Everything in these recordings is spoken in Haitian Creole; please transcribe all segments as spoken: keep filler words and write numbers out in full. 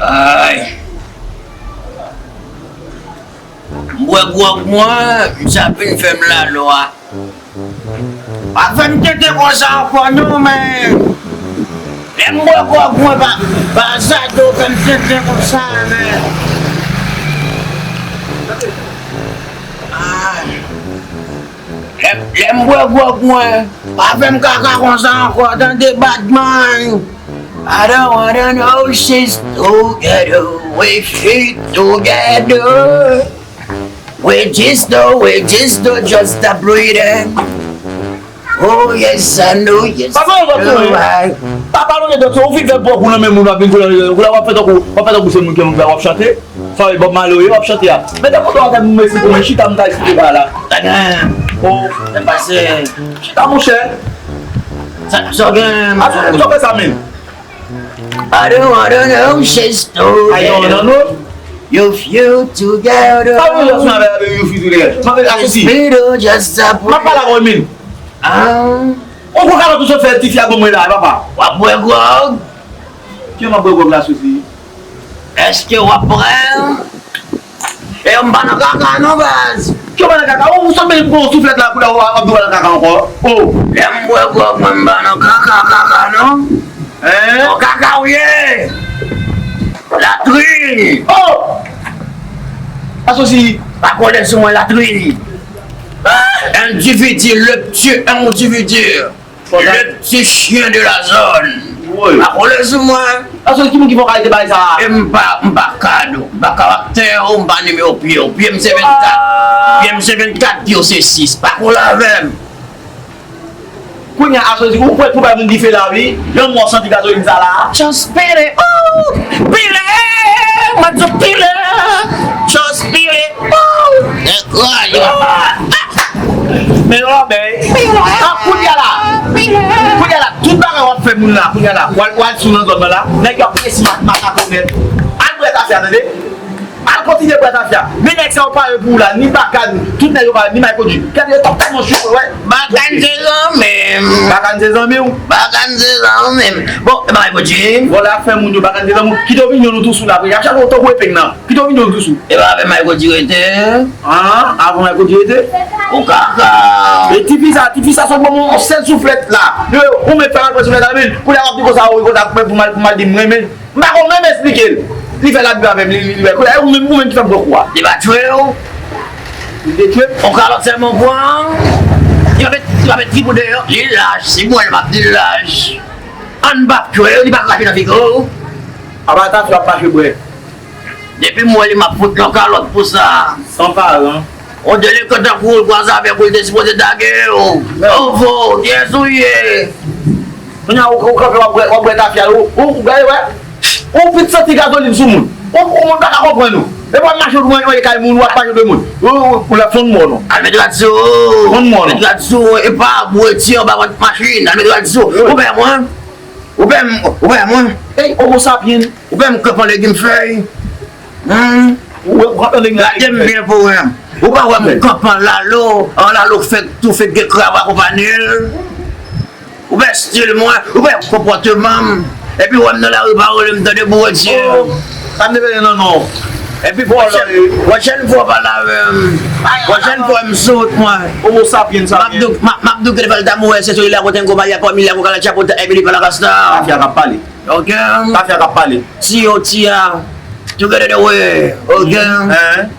Ay. M bwè gwòg mwen, misye ap vin fè m lalwa. Pa fè m tenten konsa ankò non, men. Lè m bwè gwòg mwen, pa, pa sa tou fè m tenten konsa, men. Ah. Lè, lè m bwè gwòg mwen, pa fè m kaka konsa ankò, tande, badman. I don't wanna know she's together with it together. We just do, we just do, just stop breathing. Oh yes, I know, yes. Pa pale lòt non, wi. Pa pale lòt non, ou vin fè bòk ou nan men moun, w ap vin koule, koule, w ap fè tankou, w ap fè tankou se moun ki w ap chante. Sa w ye, Bob Marley w ye, w ap chante a. Mete kote w atè pou mwen, si pou mwen, chita m ka esplike bagay la. Sa gen. Oh. Sa pase. Chita, monchè. Sa, sa gen. A, sa, sa fè sa menm. I don't wanna know she's together. I don't wanna know. You feel together. Sa w ye, Jasmine, avè, avè you feel together. M ap fè asosi. Middle just a. M ap pale avè w, men. Ah. Ou gon kalòt ou sot fè tifi a ban mwen la, papa. W ap bwè gwòg? Ki m ap bwè gwòg la, asosi? Èske w ap pran? E m pa nan kaka non, baz. Ki w pa nan kaka? Ou sot mete pou yon souflèt la, kounye a w ap di w pa nan kaka ankò. Oh. Lè m bwè gwòg mwen, m pa nan kaka, kaka non. Hein? Yon kaka w ye. Latrin. Oh! Asosi. Pa kole sou mwen, latrin. Endividi, le petit endividi. Le petit chien de la zone. Woy. Pa kole sou mwen. Asosi, ki moun ki fè w kalite bagay sa a? E m pa, m pa kad ou. M pa karaktè ou, m pa nimewo pye ou. Pye m se vennkat. Pye m se vennkat, pye w se sis. Pa kole avè m. Kounye a, asosi, ou prèt pou bay moun dife la, wi. Jan mwen santi gazolin sa la. Just pile, ooh, pile, mwen di pile. Just pile, ooh. Nèg la, yo. Men yo, men. Ah, kounye a la. Kounye a la, tout bagay w ap fè moun la, kounye a la. W al, w al sou nan zòn nan la. Nèg yo ap resi mak, makako nèt. Al bwè kafe a, tande. Al kontinye bwè tafya. Men nèg sa yo pare pou ou la, ni Bakan, tout nèg yo pare, ni Michael G. Gade yo t ap tèlman cho, wè. Bakan se zanmi m. Bakan se zanmi w. Bakan se zanmi m. Bon, e pa Michael G. Vòlè ap fè moun yo, Bakan se zanmi w. Kite opinyon nou tou sou la, apre y ap chache w tankou epeng nan. Kite opinyon nou tou sou. E pa avè Michael G rete. An, avan Michael G rete. Ou kaka. E tifi sa, tifi sa sot ban mwen yon sèl souflèt la. Yo, ou mèt fè mal pran souflèt la, men. Kounye a w ap di konsa, wi, konsa, pou mal, pou mal di m renmen. M pa konn menm esplike l. Li fè labib avè m, li, li, li wè. Kounye a, ou menm, ou menm ki fè m pran kou a. Li pa tchwe w. Li te tchwe m. On kalòt sèlman pran. Li pa met, li pa met trip ou deyò. Li lach. Si m wè l, m ap di l lach. Ann p ap tchwe w, li pa krache nan figi w. Apa tafya w ap mache bwè. Depi m wè li, m ap fout l on kalòt pou sa. San paran. On delekan tankou w, l kwaze avèk ou, l te sipoze dage w. Ovo, kiyès ou ye? Kounye a, ou, ou kanpe, w ap bwè, w ap bwè tafya, ou, ou, ou gade, wè. Ou vin santi gazolin sou moun. Ou, ou moun pa ka konprann ou. Epi w ap mache, w ap mache kay moun, w ap mache de moun. Ou, ou, ou la fon mò, non. Al met rad sou ou. Fon mò, non. Met rad sou ou, e pa bwè ti anba vant machin. Al met rad sou ou. Wi. Ou pè mwen? Ou pè m, ou pè mwen? Ey, Homo sapien. Ou pè m kanpe an legim fèy? Hmm? Ou, ou ap tande. Gade m byen pou wè. Ou pa wè m kanpe an lalo, an lalo k fèk toufe, k gen krab akonpanye l? Ou wè estil mwen, ou wè konpòteman m. Epi w wè m nan lari, pa rele m, tande, Bondye. Oh, pa m te pede nan non. Epi pwochèn, pwochèn fwa w pale avè m, pwochèn fwa m sot mwen. Homo sapien, sapien. M ap di w, m ap, m ap di w ke lè fè l ta mouri, se sou li la, kote n go Maria Pamila, go Kala Chapo, epi li pale ak Asta. Tafya k ap pale. Ok. Tafya k ap pale. Ti yo, ti a, together the way. Ok. Hein?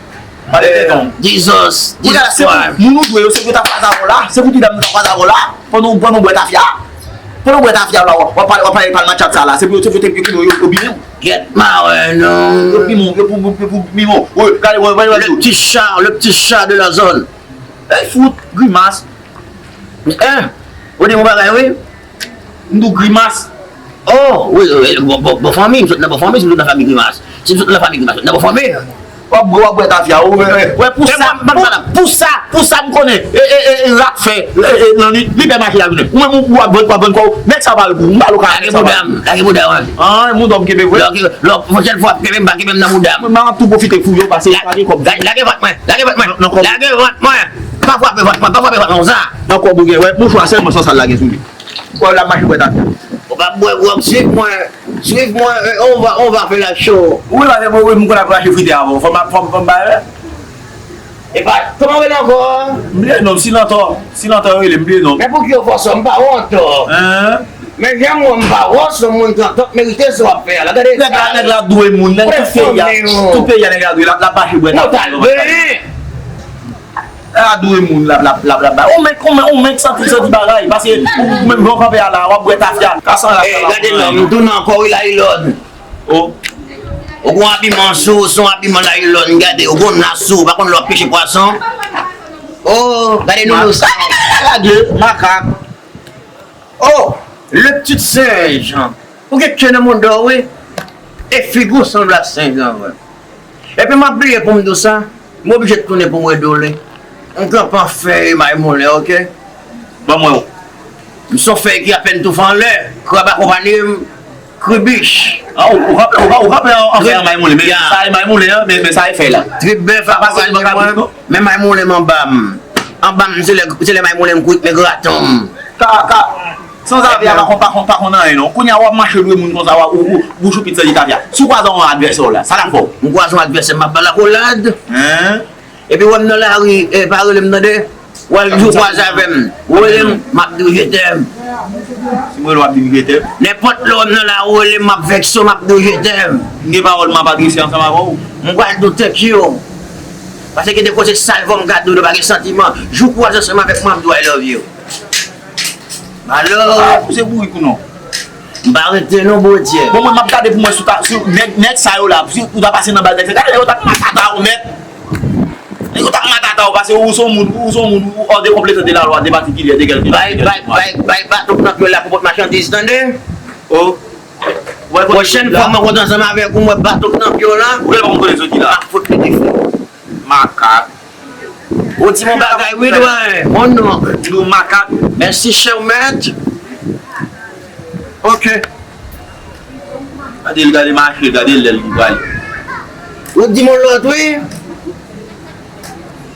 Pale tèt an. Jesus, Jesus Christ. Moun ou dwe yo, se pou ta kwaze avè w la. Se pou ti dam nan ta kwaze avè w la. Pandan w, pandan w bwè tafya. Pandan w bwè tafya la, w ap pale, w ap pale, pale matchat sa la. Se pou yo, se pou yo te, yo, yo, yo bimen w. Get ma wè non. Yo bimen w, yo pou, yo pou bimen w. Wi, gade, wè, wè, wè. Le petit chat, le petit chat de la zone. Ey, fout, grimas. Hein? Ou di yon bagay, wi? M di w grimas. Oh, wi, wi, wi, bon, bon, bon fanmi, m sot nan bon fanmi, si m sot nan fanmi grimas. Si m sot nan fanmi grimas, m sot nan bon fanmi. W ap bwè, w ap bwè tafya, ou, wè, wè, wè, pou sa, pou, pou sa, pou sa m konnen, e, e, e, e, rat fè, e, e, nan li, li bè mache la jounen. Ou menm, ou, w ap vann, w ap vann kò w, nèg sa pa al pou ou, m pa lo ka. Lage bouda m, lage bouda m. An, mouda m kenbe vre. Lage, lò, pwochèn fwa, kenbe m, pa kenbe m nan bouda m. Mwen, m ap tou pwofite fou, yo, pase, pase kòb. Lage, lage vant mwen, lage vant mwen, lage vant mwen. Pa frape vant mwen, pa frape vant mwen, konsa. Nan kòb ou gen, wè, mouchwa sèlman san sa l lage sou li. Ou kwè l ap mache bwè tafya? Ou pa bwè gwòg, swiv mwen. Suivez-moi, euh, on va, on va faire la show. Wi, paske mwen, mwen, mwen konn ap rache frite avan. Fò m, fò m, fò m bay. Epa, kòman w rele ankò? M bliye non, Silantò. Silantò yo rele, m bliye non. Men pouki w fòse w, m pa wont. Hein? Men jan m wè w, m pa wont, se yon moun ki t ap merite sa w ap fè a la. Gade sa. Nèg la, nèg la dwe moun, nèg tout peyi a, tout peyi a nèg la dwe, l ap, l ap mache bwè. Mwen ta l benyen. A dwe moun l ap, l ap, l ap, l ap bay. Ou menm, ou menm, ou menm santi, santi bagay. Paske ou, ou menm jan w kanpe a la, w ap bwè tafya. Ka san la, eh, gade non, m tounen ankò wi, la e lòd. Oh. Ou gon abiman sou, sou abiman la e lòd, gade, ou gon nas sou, ou pa konn lè w ap peche pwason. Oh, gade nou sa. Gade, makak. Oh, le petit singe. Ou gen ke nan mond ou, wi. E figi w sanble a senj lan, vre. Epi m ap bliye pou m di w sa, m oblije tounen pou m redole. M kanpe an fèy may moulen, oke? Ban m wè w. M se yon fèy ki apèn toufe anlè, krab akonpanye m, kribich. Ah, ou, ou kanpe, ou, ou kanpe an, an fèy an may moulen, men sa e may moulen an, men, men sa e fèy la. Trip bèf akonpanye mwen, men may moulen m anba m. Anba m, se lè, se lè may moulen m kwit, men graton m. Ka, ka, sanzave a pa konn, pa konn, pa konn anyen non. Kounye a w ap mache dwe moun konsa, w ap, ou, ou, bouch ou pit santi tafya. Si w kwaze yon advèsè w la, sa l ap fè w? M kwaze yon advèsè, m ap ba l akolad. Hein? Epi w wè m nan lari, eh, pa rele m tande. W al di w kwaze avè m. Ou rele m, m ap di w je t'aime. Si m rele w ap di m je t'aime. Nenpòt lè w wè m nan lari, ou rele m, m ap vèkse w, m ap di w je t'aime. M gen pawòl m ap adrese ansanm avè w. M pral di w thank you. Paske gen de koze sal fò m ka di w, nou pa gen santiman. Jou w kwaze ansanm avèk mwen, m ap di w I love you. Alò, ah, ou se bourik ou non? M pa rete non, Bondye. Bon, mwen, m ap gade pou mwen si w ta, si nèg, nèg sa yo la, si ou ta pase nan bal nèg sa, gade lè yo t ap matata w nèt. Nèg yo t ap matata w, paske ou se yon moun, ou se yon moun, ou hors de complexe, de la loi, de particulier, de quelque. Bay, bay, bay, bay bato k nan pyol la pou pot machandiz, tande? Oh. Pwochèn fwa mwen kontre ansanm avèk ou, mwen bato k nan pyol la. Ou genlè pa konn kote soti la. M ap fout li dife. Makak. Ou di m yon bagay, wi, dwayen. Mon non. Di nou makak. Mèsi, chè mèt. Ok. Gade l, gade mache, gade lè l ki prale. Ou di m yon lòt, wi.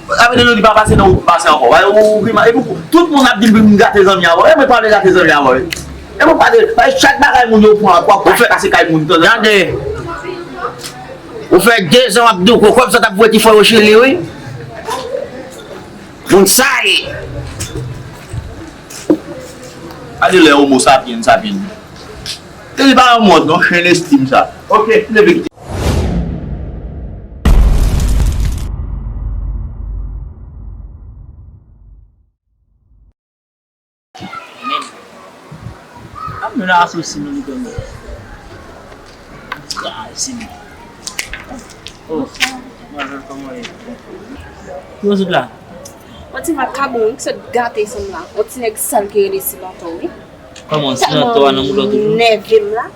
Sa vle di nou li pa pase nan wout pase ankò. Ou, ou, ou, epi tout moun ap di m pou m gate zanmi avè w. E mwen pa vle gate zanmi avè w. E mwen pa vle, chak bagay moun yo pran, w ap, w ap fè pase kay moun tanzantan. Gade. Ou fè dezan w ap douko kòb sa t ap voye ti fò yo Chili, wi. Moun sal. Gade lè homo sapiens sapiens. Li pa yon mòd non, chen lestim sa. Ok, leve kite. Menm. A, nou la asosi nou li konn. Kraze li. Oh, mwen kòman ye? Ki w sot la? On ti vakabon wi ki sot gate sanm la. On ti nèg sal ki rele Silantò wi. Kòman, Silantò a nan moulò toujou? Nève m la.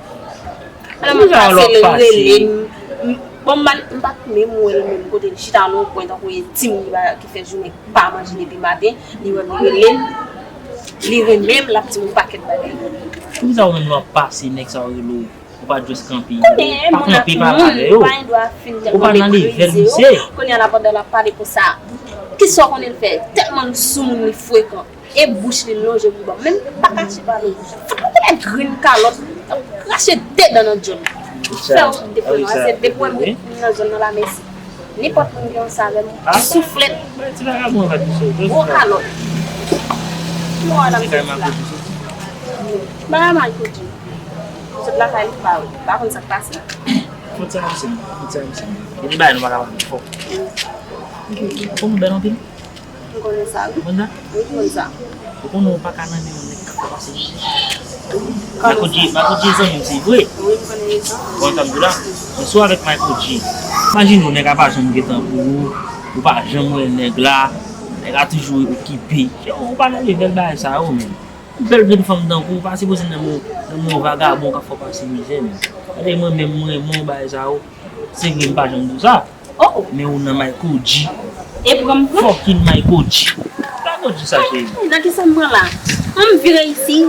Alò m ap pase l rele m. Bon, m pa t menm wè l menm kote l chita nan yon kwen tankou e ti moun ki fè jounen pa manje depi maten, li wè m rele l, li renmen m, l ap di m yon pakèt bagay. Poukisa ou menm lè w ap pase nèg sa yo rele w, ou pa just kanpe? Konnen pa kanpe pale avè yo. Ou pa nan level misye. Kounye a la pandan l ap pale konsa, kisa w konnen l fè? Tèlman l sou moun li frekan. E bouch li lonje pou ban m. Men m pa kache pa non. Fout mwen konnen grenn kalòt. Krache de dan nan djòl. Fè yon depo non. Se depo m ret nan zòn nan la mèsi. Nenpòt moun gen yon sa avè m. Souflèt. Gwo kalòt. Ki mò a la m soti la? Bagay Maykoudi. Sot lakay li pa wi. Pa konn sa k pase. Fout sa misye. Fout sa misye. Depi bagay nou pa ka pale fò. Fò nou bèl anpil. M konnen sa wi. Ou konn sa? Wi, m konn sa. Ou konnen ou pa ka nan men yon nèg k ap fè pase mizè. Michael J, Michael J zanmi m se vre. Wi, m konnen sa. Ou konn sa m di w la? Men si w avèk Michael J, imajine w nèg la pa janm gen tan pou ou, ou pa janm wè nèg la, nèg la toujou okipe. Ou pa nan level bagay sa yo menm. Bèl grenn fanm tankou w pa sipoze nan men, nan men yon vagabon k ap fè w pase mizè menm. Gade mwen menm, mwen renmen w bagay sa yo. Se vre m pa janm di w sa. Oh, oh. Men ou nan Michael J. E pran m pran. Fucking Michael J. Michael J sa cheri. Nan kisa m pran la? An m vire isi.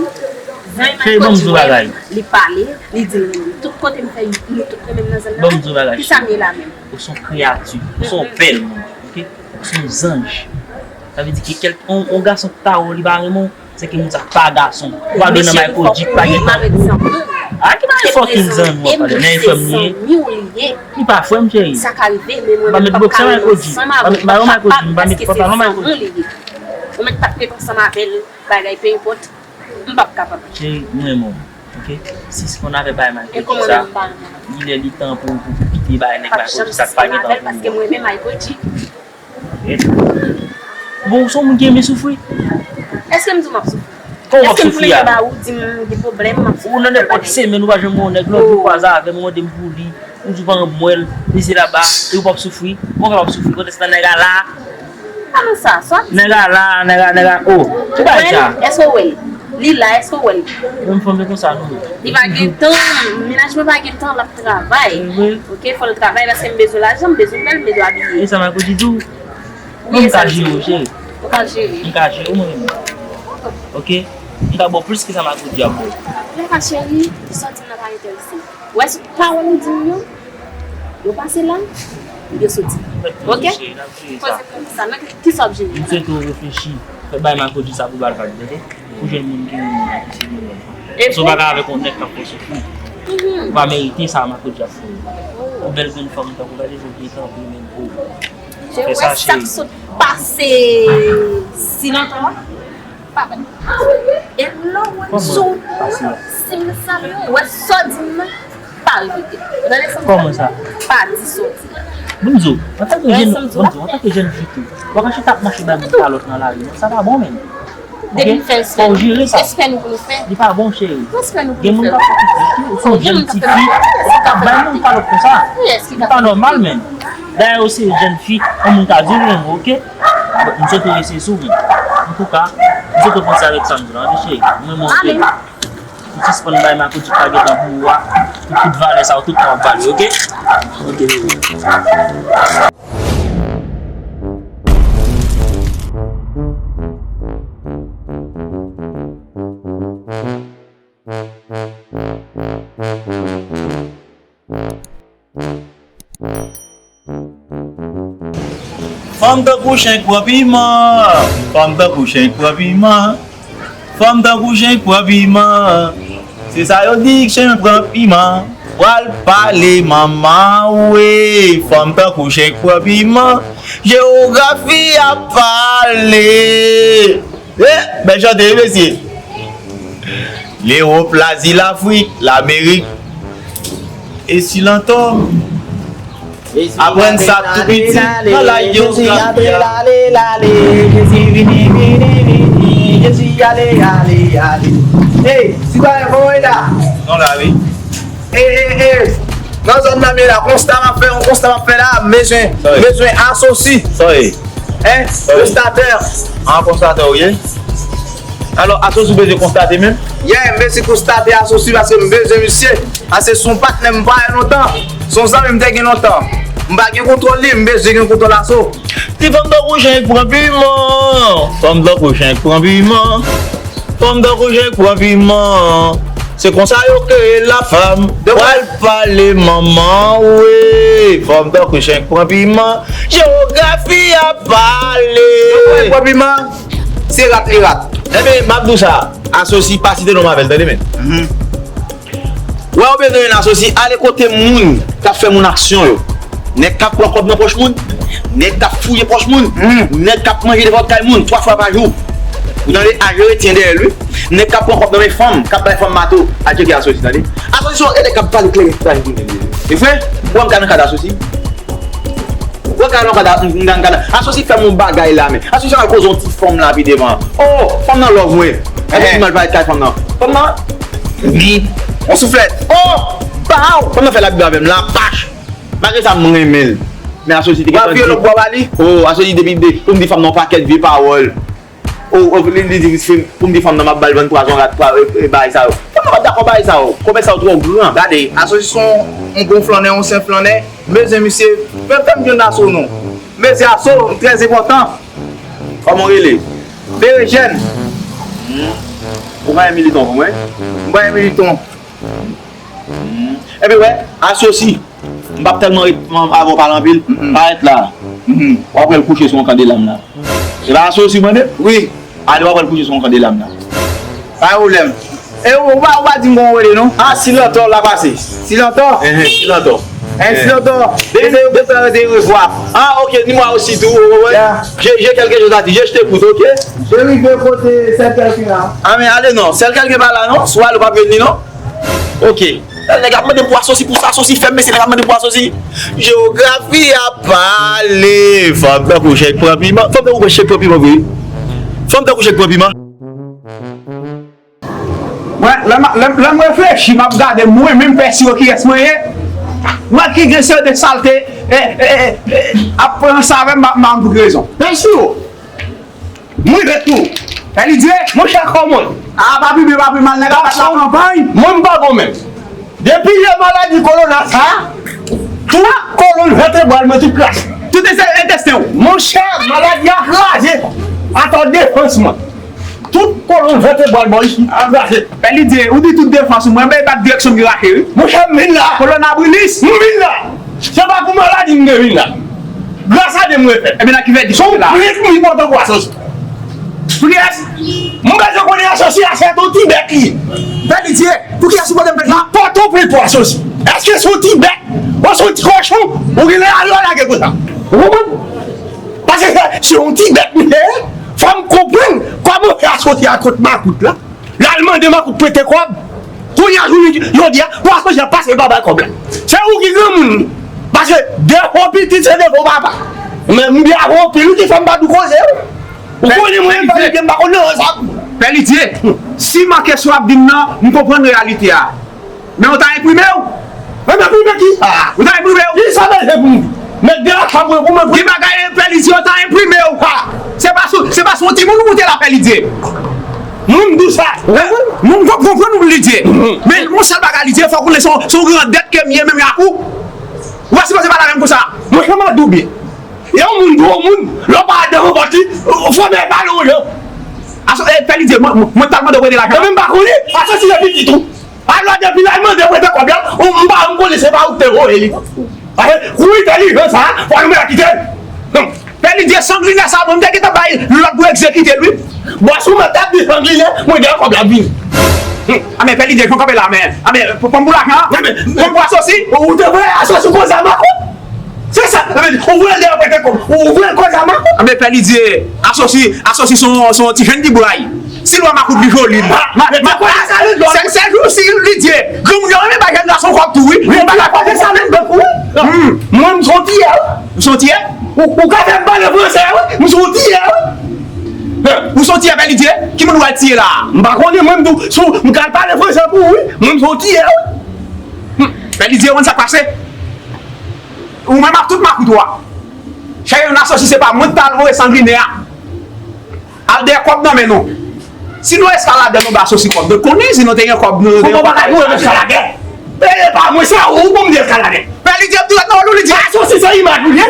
Cheri, ban m di w bagay. Li pale, li di l renmen m. Tout kote m fè, nou tout renmen m nan zòn nan. Ban m di w bagay, cheri. Kisa m ye la menm? Ou se yon kreyati. Ou se yon bèl moun, oke? Ou se yon zanj. Sa vle di ke kèlke, yon, yon gason ki ta wè w, li pa renmen w, se ke moun sa pa gason. Ou pa dwe nan Michael J, pa gen tan. A ki bagay fucking zanmi w ap pale? Men frè m li ye. Li pa frè m, cheri. Sa ka rive, men mwen menm m p ap ka ret ansanm avè w, m p ap kapab, paske se zanmi w li ye. Ou mèt pa t ret ansanm avè l, bagay, pe enpòt, m p ap kapab. Cheri, m renmen w, oke? Sispann avè bagay malkretyen sa. Li lè li tan pou, pou, pou kite bagay nèg malkretyen sa k pa gen tan pou ou. Paske mwen menm, Michael G. Bon, ou se yon moun ki renmen soufri? Èske m di w m ap soufri? Kòman w ap soufri a? Èske m plede ba ou, di m gen pwoblèm, m ap soufri? Ou nan nenpòt semèn, ou pa janm wè yon nèg, lòt jou ou kwaze avè m, ou mande m pou li, ou di w pa janm wè l, li se laba, e ou p ap soufri? Kòman w ap soufri? Kote se nan nèg a la? Pa nan sa, sa. Nèg a la, nèg a, nèg a, oh, ki bagay sa? Èske w wè l? Li la, èske w wè l? Menm fanm yo konsa nou ye. Li pa gen tan, mennaj mwen pa gen tan, l ap travay. Oke, fò l travay paske m bezwen lajan, m bezwen bèl, m bezwen abiye. E sa Marco di tou? Mwen m ka jere w, cheri. Ou ka jere. M ka jere w, mwen menm. Oke? M ka ba w plis ke sa Marco di ap ba w. Antouka, cheri, sa w di m nan pa enterese m. Ou wè, pawòl ou di m yo, yo pase la, yo soti. Oke? Poze kòm sa, nan ki sa w ap jere? M swete w reflechi. Fè bay Marco di sa pou ba l valè, tande? Pou jwenn moun ki renmen w, ki se moun. Paske w pa ka avèk yon nèg k ap fè w soufri. Ou pa merite sa Marco di ap fè w. Yon bèl grenn fanm tankou w, gade jan w byen kanpe menm, oh. Fè sa, cheri. Ou wè sa k sot pase Silanto a? Pa vre. E lè w wè m sou, si m sa yo, ou wè sa w di m nan, pa repete. Ou tande sa m di w? Kòman sa? Pa di sa w di. Ban m di w, antanke jèn, ban m di w, antanke jèn fi tou, w pa ka chita ap mache bay moun kalòt nan lari, non, sa pa bon, menm. Depi n fè respè nou, respè nou pou nou fè. Li pa bon, cheri. Gen moun k ap fè piti, ou se yon jèn ti fi, ou pa ka bay moun kalòt konsa. Li pa nòmal, menm. Dayè, ou se jèn fi, yon moun ka di w renmen w, oke? Bon, m swete w rete sou mwen. Antouka, m swete w panse avèk sa m di w la, tande, cheri. Mwen, mwen, oke? Ou sispann bay Marco di pa gen tan pou ou a, pou tout valè sa yo, tout tan w ap ba li, oke? Oke, bebe. Fanm tankou chen k pran piman. Fanm tankou chen k pran piman. Fanm tankou chen k pran piman. Se sa yo di, chen pran piman. Pral pale manman w, wi. Fanm tankou chen k pran piman. Jewografi ap pale. Eh, bèl chante, wi, mesye. Lewòp, Lazi, Lafrik, Lamerik, e Silanto. Aprann sa tou piti nan lay jewografi a. Jezi ale, ale, ale. Jezi vini, vini, vini. Jezi ale, ale, ale. Hey, sitwayen, kòman w ye la? Non, la, wi. E, e, e, nan zòn nan m ye la, konsta m ap fè, yon konsta m ap fè la, m bezwen, m bezwen asosi. Sa w ye? Hein? Konstatè. An konstatè w ye? Alò, asosi w bezwen konstate menm? Yeah, m bezwen konstate asosi paske m bezwen misye. Paske se yon patnè m pa wè lontan. Se yon zanmi m te gen lontan. M pa gen kontwòl li, m bezwen gen kontwòl aso. Ti fanm tankou chen k pran piman. Fanm tankou chen k pran piman. Fanm tankou chen k pran piman. Se konsa yo kreye lafam. Pral pale manman w, wi. Fanm tankou chen k pran piman. Jewografi ap pale. Fanm k pran piman, se rat li rat. Ebyen, m ap di w sa. Asosi pa site non m avè l, tande, men. Ou wè, ou bezwen yon asosi, ale kote moun k ap fè moun aksyon yo. Nèg k ap pran kòb nan pòch moun, nèg k ap fouye pòch moun, nèg k ap manje devan kay moun twa fwa pa jou. Ou tande, al jere tyen dèyè l, wi. Nèg k ap pran kòb nan men fanm, k ap bay fanm mato, al tcheke asosi, tande. Asosi se yon nèg k ap pale klè, klè, klè. E vre, ou wè m ka nan kad asosi. Ou wè ka nan kad, m nan kad, asosi fè m yon bagay la, men. Asosi al koze yon ti fanm la pi devan. Oh, fanm nan love mwen. Epi m al pale kay fanm nan. Fanm nan, ni, yon souflèt. Oh, baw! Fanm nan fè labib avè m la, pach! Malgre sa, m renmen l. Men asosi te gen tan di. W ap vye lòt bò ba li? Oh, asosi depi de, pou m di fanm nan yon pakèt vye pawòl. Oh, oh, li, li di, pou m di fanm nan, m ap ba l vann pwazon rat, pwa-, e, e, bagay sa yo. Fanm nan pa t dakò bagay sa yo. Kòmès sa yo twò gran. Gade, asosi se yon, yon bon flannè, yon sen flannè. M bezwen misye, fè, fè m jwenn aso non. M bezwen aso, trè enpòtan. Kòman w rele? Berejèn. Hmm. Ou pa yon militan pou mwen? M pa yon militan. Hmm. Ebyen, wè, asosi. M p ap tèlman ret, m, avè w pale anpil. Parèt la. W ap wè l kouche sou yon kandela m la. Se pa asosi w mande? Wi. Ale, w ap wè l kouche sou yon kandela m la. Pa gen pwoblèm. E ou pa, ou pa di m kòman w rele non. Ah, Silantò la pase. Silantò? Enhen, Silantò. Enhen, Silantò. Ede yo, ede yo, ede yo, ede yo. Ah, ok, ni moi aussi tou, ouais, ouais. J'ai, j'ai quelque chose à dire, je t'écoute, ok? Je rive kote sèl kèlken la. Ah, men ale non, sèl kèlken pa la non, si w ale ou p ap jwenn li non. Ok. Nèg ap mande m pou asosi, pou sa asosi fè m, mesye, nèg ap mande m pou asosi. Jewografi ap pale. Fanm tankou Chèk pran piman. Fanm tankou Chèk pran piman vre. Fanm tankou Chèk pran piman. Mwen, lè m, lè, lè m reflechi, m ap gade mwen menm pèsi yo kiyès mwen ye. Mwen ki gen seri de salte, e, e, e, e, ap pran sa avè m, m ap, m ap tout rezon. Pèsi yo, mwen ret tou. Pè Lidye, monchè kò mwen. A, pa pi byen, pa pi mal, nèg ap bat lakanpay. Mwen m pa bon menm. Depi lè maladi kolona sa, tout kolòn vètebral mwen tout kraze. Tout entesten w. Monchè, maladi a kraze. Atò defans mwen. Tout kolòn vètebral bò isit kraze. Pè Lidye, ou di tout defans ou, mwen bay bat direksyon mirakel wi. Monchè, m vin la. Kolon abrilis. M vin la. Se pa pou maladi m te vin la. Gras a Dye m refèt. Ebyen nan ki fè di la. Se yon plis m pote pou asosi. Pou kiyès? M bezwen konnen asosi a se yon ti bèt li ye. Pè Lidye, pou kiyès ou pote m pèt la? M pote w plen pou asosi. Èske se yon ti bèt? Ou se yon ti kòchon? Ou gen lè al lage konsa. Ou konprann? Paske se, se yon ti bèt m ye. Fò m konprann kòman fè asosi a kont makout la. L al mande makout prete kòb. Kounye a jounen jodi a, pou asosi a pase pa bay kòb la. Se ou ki granmoun. Paske defo pitit se defo papa. Men m byen avè w anpil wi ki fè m pa di w koze wi. Ou konnen mwen menm fè m pa konn nan sa. Pè Lidye, si manke sa w ap di m nan, m konprann reyalite a. Men ou ta enprime w. Mwen enprime ki? Ou ta enprime w. Ki sa bezwen pou m di? Met de la chanm pou mwen pou m enprime. Ki bagay Pè Lidye, ou ta enprime w. Se pa sou, se pa sou yon timoun ou moute la Pè Lidye. Mwen m di w sa. Mwen m konprann ou Lidye. Men yon sèl bagay Lidye, fòk ou konnen se yon, se yon grandèt ke m ye menm ak ou. Ou pa sipoze pale avè m konsa. Mwen se m ap di w byen. E yon moun di w yon moun, lè w pa al devan pòt li, fòmèl pale w non. Aso, e, Pè Lidye, mwen, mwen, mwen t al mande w prete lajan. Mwen menm pa konnen, aso si se pitit ou. Alò depi lè l mande prete kòb la, ou m pa, m konnen se pa ou ki te voye li. Paske kou entèlijan sa, fò nou mèt kite l. Pè Lidye sanglinè sa, mwen m te gentan bay lòd pou egzekite l wi. Bòs ou mwen t ap di sanglinè, mwen gen kòb la vini. Anben Pè Lidye, jan w kanpe la, men, anben, pran m pou lajan an, pran m pou asosi. Ou te voye asosi koze a makout. Se sa, ou voye l dèyè prete kòb, ou voye l koze a makout. Anben Pè Lidye, asosi, asosi se yon, se yon ti jèn ki bway. Si l wè makout li joli, li. Sèl, sèl jou si Lidye, granmoun yo renmen bay jèn gason kòb tou wi. Li pa ka koze sa menm bank wi. Mwen m se yon tiyè wi. Ou se yon tiyè? Ou, ou ka fè m pale fransè wi. M se yon tiyè wi. Ou se yon tiyè Pè Lidye? Ki moun ou al tiye la a? M pa konnen mwen m tou, si m ka pale fransè pou ou wi. Mwen m se yon tiyè wi. Pè Lidye, ou konn sa k pase? Ou menm ak tout makout ou a. Chè yon asosi se pa mwen ki t al voye sanglinè a. Al dèyè kòb nan men nou. Si nou eskaladè nou ba asosi kòb, nou konnen si nou te gen kòb nou, nou te gen kòb. Kòman bagay nou eskaladè? E pa mwen, se ou pou m di eskaladè. Pè Lidye ap di rèt nan wòl ou Lidye. Asosi se imaj ou ye.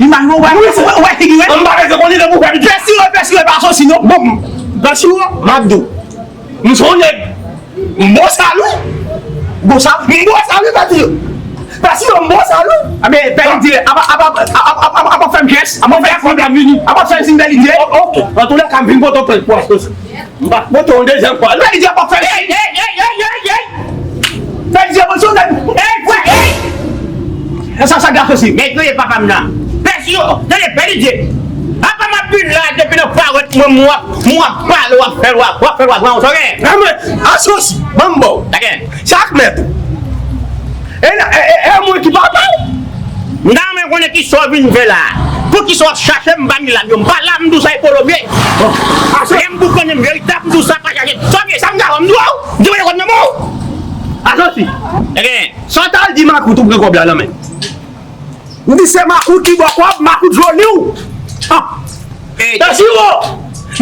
Imaj mwen wè, wè, wè figi wè. M pa bezwen konnen de pou fè Lidye. Pèsi wè, pèsi wè pa asosi non. Bon, pèsi wè, m ap di w. M se yon nèg. M bosal wi. Bosal? M bosal wi pèsi yo. Pèsi yo m bosal wi. Anben Pè Lidye, apa, apa, apa, apa, apa fè m jès, apa fè m siy, apa fè m siy Pè Lidye. Ok. Antoulèka m vin pote w plent pou asosi. M pa pote w yon dezyèm fwa. Pè Lidye apa fè m siy. Ey, ey, ey, ey, ey, ey. Pè Lidye mwen se yon nèg. Ey, frè, ey. E sa, sa gason si. Men kriye papa m nan. Pèsi yo, tande Pè Lidye. Apa m ap vin la depi nan parèt mwen, mwen w ap, mwen w ap pale, w ap fè lwa, w ap fè lwa, pran yon sògè. Anmwey, asosi, ban m ba w. Sa k mèt ou. E, e, e, e mwen ki papa w. M ta renmen konnen kisa w vin fè la. Poukisa w ap chache m pami lam yo? M pa la, m di w sa e pwomye. Asosi. E m pou konnen veritab, m di w sa pa chache. Sògè, sa m ta fè, m di w, m di w, m di w, m di w. Asosi. Sa w t al di makout ou pran kòb la nan men. M di se makout ki ba w kòb, makout joli w. Ah. Pèsi wo,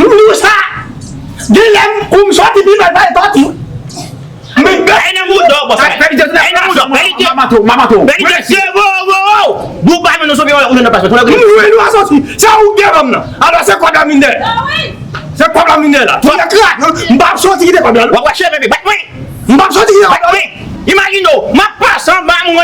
m di w sa. Gen lè m, ou m sòti pi bèl pale tòti. Men bèl. Ay nan mouda w bòs. Ay nan mouda w. Mamanto, mamanto. Bèl ide se vo vo vo. Bou pa men nou sòti ou nan pase. M jwenn ou asosi. Se ou ki devan m nan. Alò se kòb la m vin dèyè. Se kòb la m vin dèyè la. Tou lè krak, m p ap sòti kite kòb la non. W ap rache bebe bat mwen. M p ap sòti kite kòb la wi. Imajine w, m ap pase anba moun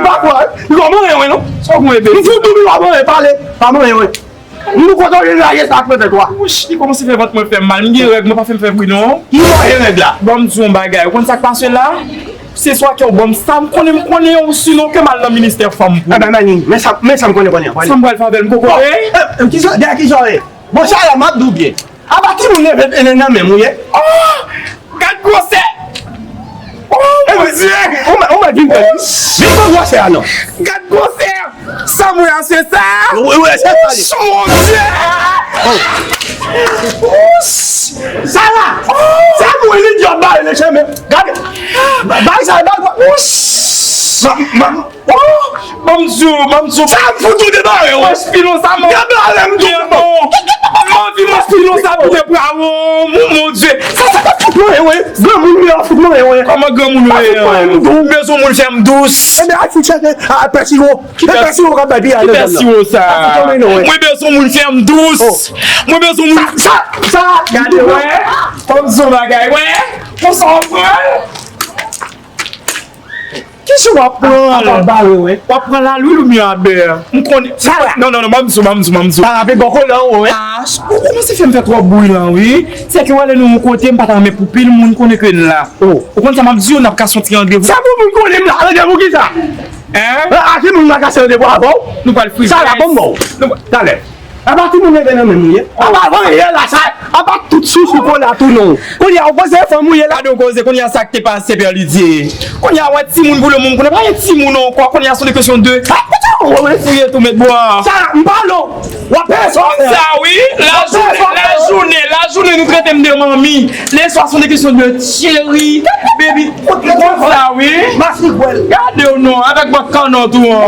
pa kwè. Li pa manyen, wi, non. Sa w konn ebe? M fout ou, li pa manyen, pale. Pa manyen, wi. M nou kontan li raje sa ak mwen tèt wa. Wouch, li kòmanse fè vant mwen fè mal. M gen règ, mwen pa fè m fè bri, non. Li manyen règ la. Bon, m di yon bagay. Ou konn sa k pase la? Se swa ke w ban m sa m konnen, m konnen, ou sinon ke m al nan ministè fanm pou. Enben, men, men sa, men sa m konnen, konnen, konnen. Sa m pral fè avè l, m kokobe? Bon, eh, eh, kisa, dèyè kisa w ye? Bon, sa la, m ap di w byen. Apa timoun leve nan men m ou ye? Oh! Gad gwosè! Oh, mon Dieu! Ou mèt, ou mèt vin pè. Vin pran gwosè a non. Gad gwosè! Sa mwen a se sa! Wi, wi, se sa li. Mon Dieu! Sa la! Sa mwen li djòb ba le chemen. Gade! Bay sa, bay kwa. Wouch! Ban m di w, ban m di w. Sa m fout ou debare, wi. Mwen spilon sa, mwen. Debare m tou. Mwen anvi mwen spilon sa pou de bra, oh, mon, mon Dieu. Sa, sa, sa fout mwen, wi. Granmoun, wi, fout mwen, wi. Kòman granmoun, wi? Fout mwen, m dous. M bezwen moun fè m dous. Ebyen, al fout chèche, a, pè siwo. Ki pè siwo k ap bay piya nan zòn nan? Ki pè siwo sa? Mwen bezwen moun fè m dous. Mwen bezwen moun. Sa, sa, sa. Gade, wè. Ban m di w yon bagay, wè. Konsa w ap pran l. Kijan w ap pran l? Apa bare, wè. W ap pran lalwil oubyen abè? M konnen. Sa la. Non, non, non, ban m di w, ban m di w, ban m di w. Sa rape bò kolan, wè. Ah, ou kòmanse fè m fè twòp bri la, wi. Se ke w ale nan yon kote, m pa ta renmen pou pil moun konnen ke n la. Oh. Ou konn sa m ap di w, n ap kase yon ti randevou. Sa pou moun konnen m la? Randevou ki sa? Hein? A, a ki moun m a kase randevou avè w? Nou pral friz. Sa la, bon, bon. Nou pa- Talè. Apa timoun leve nan men m, wi. Apa, bon, ye la, sa. Apa tout sousou kola tou non. Kounye a, ou panse fanm ou ye la? Gade yon koze, kounye a sa k te pase, Pè Lidye. Kounye a, wè timoun pou le moun, kounye a pa gen timoun ankò, kounye a se yon kesyon de. Ah, kote ou wè? Ou ye tou, met bwa. Sa, m pale w. W ap pèse. Konsa, wi. Lajounen, lajounen, lajounen, nou trete m de manmi. Leswa, se yon kesyon de cheri, baby. Konsa, wi. Gade w non, avèk bòt kanò tou an.